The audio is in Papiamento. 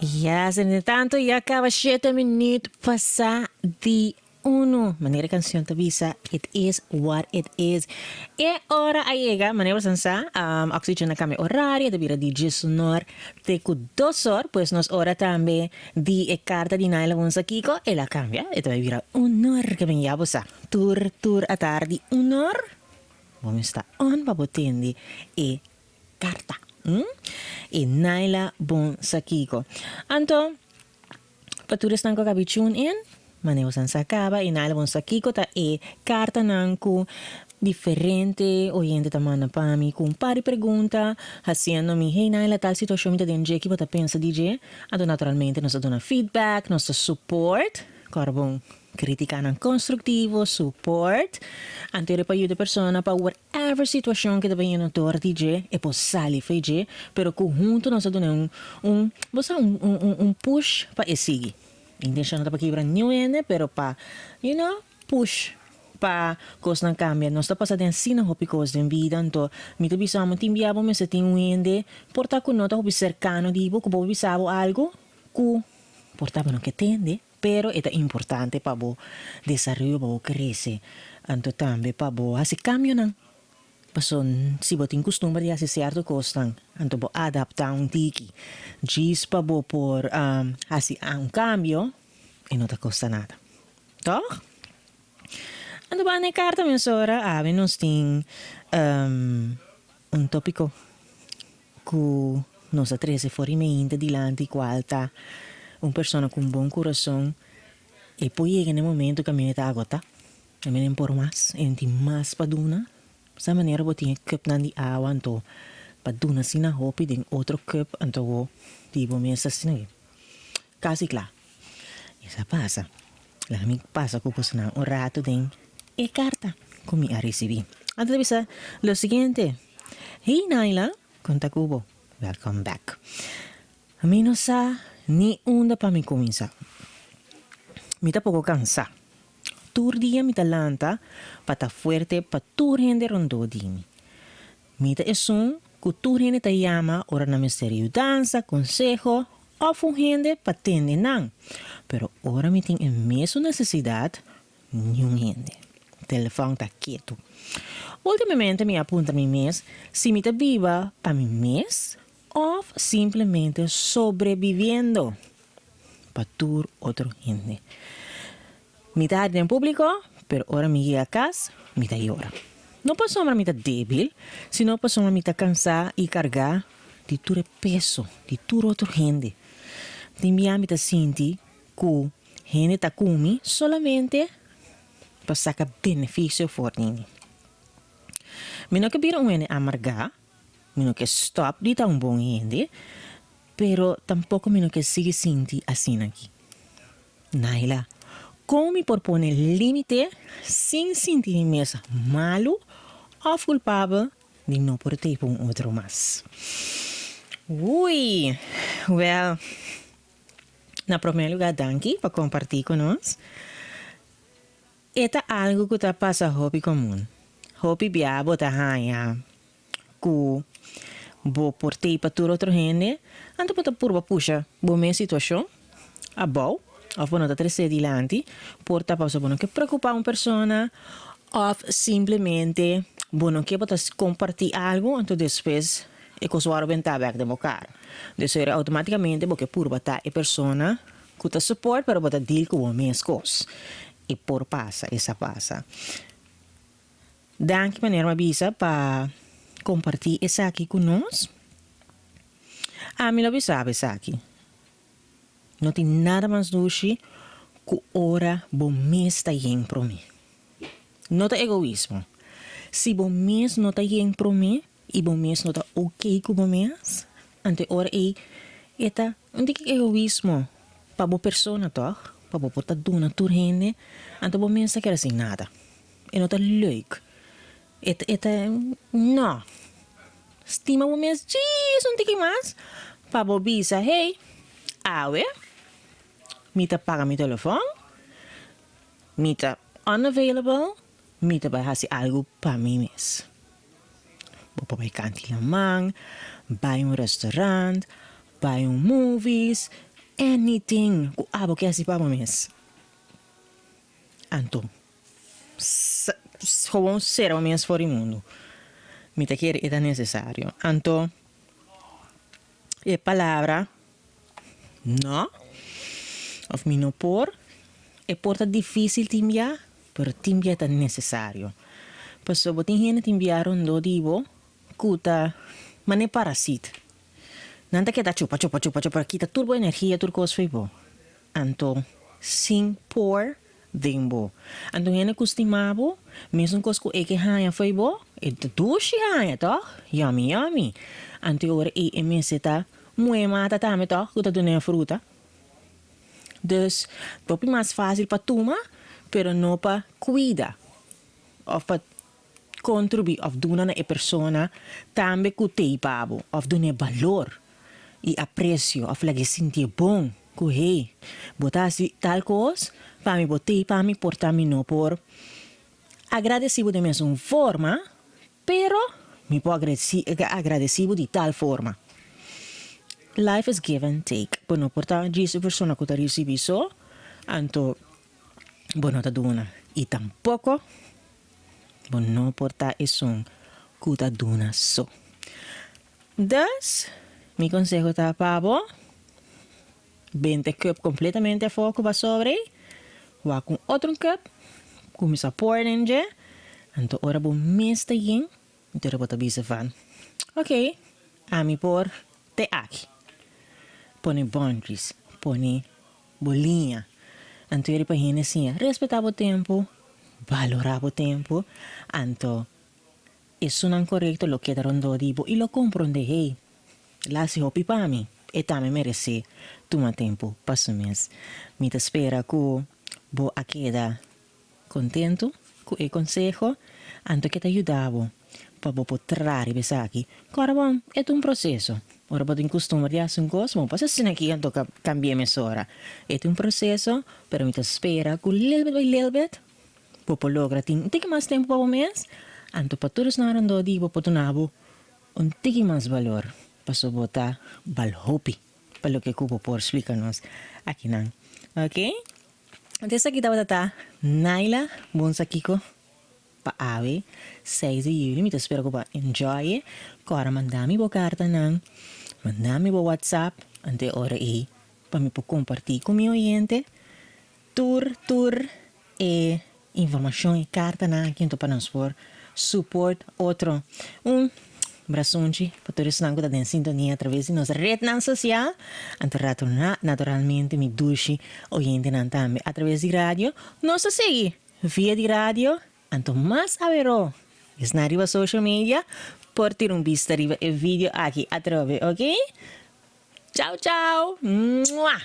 Yes, en tanto ya caba 7 minuut pasa di 1. Manera cancion ta bisa, it is what it is. E ora a yega, manera bo sa, Oxygen a cambia horario, ta bira di 11 or te cu 2 or, pues nos ora tambe di e carta di Naila Bon Sa Kico, el a cambia, e ta bira 1 or cu bin ya bo sa. Tur, tur atardi 1 or, bo ta on pa bo tende e carta. E Naila Bon Sa Kico. Anto, pa tur esnan cu a caba tune in, manera bo sa caba, e Naila Bon Sa Kico ta e cartanan cu diferente oyente ta manda pa mi cu un par di pregunta, haciendo mi, "Hey Naila, tal situacion mi ta den dje, kico bo ta pensa di dje?" Anto naturalmente nos ta duna feedback, nos ta support, claro bon, criticanan constructivo, support, anto pa yuda e persona pa whatever situacion cu e ta bayendo door di dje, e por sali for di dje, pero cu hunto nos ta duna un, bo sa, un push pa e sigui. Intencion no ta pa kibra niun hende, pero pa push pa cosnan cambia. Nos ta pasa den asina hopi cos den bida, anto mi ta bisa tin bia bo mester tin un hende, por ta cu no ta hopi cercano di bo, cu bo bisa bo algo, cu por ta bo no ke tende, pero e ta importante pa bo desaroyo, pa bo crece, anto tambe pa bo haci cambionan. Paso si bo tin custumber di haci cierto cosnan, anto bo adapta un tiki. Djis pa bo por haci un cambio, e no ta costa nada. Toch? Anto ban e carta mesora, awe nos tin un topico cu nos a trece for di mainta dilanti, cual ta un persona cu un bon curason e por yega na e momento cu ami ta agota. Ami no por mas, e no tin mas pa duna. Sa manera bo tin e cupnan di awa, anto pa duna asina hopi den otro cup, anto bo di bo mes asina casi cla. Esey a pasa. Laga mi pasa cu bosonan un rato den e carta cu mi a ricibi. Anto ta bisa lo siguiente: "Hey Naila, con ta cu bo? Welcome back. Mi no sa ni unda pa mi cuminsa. Mi ta poco cansa. Tur dia mi ta lanta pa ta fuerte pa tur hende rond di mi. Mi ta esun cu tur hende ta yama ora nan mester yudansa, conseho of un hende pa tende nan. Pero ora mi tin e mesun necesidad, niun hende. Telefon ta keto. Ultimamente mi a puntra mi mes si mi ta biba pa mi mes of simplemente sobreviviendo pa tur otro hende. Mi ta den publico, pero ora mi yega cas, mi ta yora. No pasobra mi ta debil, sino pasobra mi ta cansa y carga di tur peso, di tur otro hende. Tin bia mi ta sinti cu hende ta cu mi solamente pa saca beneficio for di mi. Mi no ke bira un hende amarga, mi no ke stop di ta un bon hende, pero tampoco mi no ke sigui sinti asina aki. Naila, con mi por pone limite sin sinti mi mes malo of culpabel di no por ta pa un otro mas?" Ui, well, na prome lugar, danki pa comparti cu nos. E ta algo cu ta pasa hopi comun. Hopi bia bo ta haya cu bo por ta pa tur otro hende, anto bo ta purba pusha bo mes situacion abou, of bo no ta trece dilanti, por ta paso bo no ke preocupa un persona, of simplemente bo no ke bo ta comparti algo, anto despues e cos wordo benta bek den bo cara. Dus automaticamente bo ke purba ta e persona cu ta support, pero bo ta deal cu bo mes cos. E por pasa, e sa pasa. Danki, manera mi a bisa, pa comparti esaki cu nos. Ami lo bisa esaki. No tin nada mas dushi cu ora bo mes ta yen prome. No ta egoismo. Si bo mes no ta yen prome y bo mes no ta ok cu bo mes, anto ora ei e ta un tiki egoismo pa bo persona, toch? Pa bo por ta duna tur hende, anto bo mes ta keda sin nada. E no ta leuk. E ta no. Stima bo mes djis un tiki mas pa bo bisa, "Hey, awe mi ta paga mi telefon, mi ta unavailable, mi ta bai haci algo pa mi mes." Bo por bai cant'i laman, bai un restaurant, bai un movies. Anything ku abo ke hasi pa bo mes. Anto gewoon sera bo mes for di mundu. Mi ta kere e ta nesesario. Anto e palabra no of mi no por, e por ta dificil tin bia, pero tin bia ta necesario. Pasobra bo tin hende tin bia rondó di bo cu ta mane parasit. Nan ta keda chupa, chupa, chupa, chupa, kita tur bo energia, tur cos fo'i bo. Anto sin por den bo. Anto hende cu stima bo, mesun cos cu e ke haña fo'i bo, e ta dushi haña, toch? Yummy, yummy. Anto e ora ei e mester ta muhe mata tambe, toch, cu ta dun'e fruta. Dus, hopi mas facil pa tuma, pero no pa cuida of pa contribui of duna na e persona tambe cu t'ei pa bo of dun'e balor y aprecio of lag'e sinti'e bon cu hey, bo ta haci tal cos pa mi, bo t'ei pa mi, por ta mi no por agradeci bo den mesun forma, pero mi por agradeci bo di tal forma. Life is give and take, bo no por ta djis e persona cu ta ricibi so, anto bo no ta duna y tampoco Bo no por ta esun ku ta duna so. Dus, mi konseho ta pa bo, benta e cup kompletamente afó ku bo a sobra ei, wak un otro cup, kuminsá por den dje, anto ora bo mes ta yen, anto bo ta bisa van, ok, ami por te aki. Pone boundaries, pone bo liña. Anto e riba hende siña respetá bo tempu, balorá bo tempu, anto esunnan korekto lo keda rondó di bo i lo komprondé, hey, el a hasi hopi pa mi, e tambe meresé tuma tempu pa su mes. Mi ta spera ku bo a keda Kontentu ku e konseho, anto ke ta yuda bo pa bo por traha riba esaki. Kòrda bon, e ta un proseso. Ora bo tin kustumber di hasi un kos, bo no por hasi asina aki anto kambi'é mesora. E ta un proseso, pero mi ta spera ku lil bit by lil bit bo por logra tin un tiki mas tempu pa bo mes, anto pa tur esnan rondó di bo por duna bo un tiki mas balor, pasobra bo ta bal hopi pa loke ku bo por splika nos akinan. Oke. Anto esaki tabata ta Naila Bonsa Kiko pa awe seis di juli. Mi ta spera ku bo a enjoy e. Kòrda manda mi bo kartanan, manda mi bo whatsapp anto e ora ei pa mi por kompartí ku mi oyente tur tur e informashon e kartanan aki anto pa nos por support otro. Un brasunchi pa tur esnan ku ta den sintonia atraves di nos retnan sosial, anto rato naturalmente mi dushi oyentenan tambe atraves di radio. Nos ta sigui via di radio, anto mas aweró esnan riba social media por tira un bista riba e video aki atrobe, ok? Chao chao! Mua!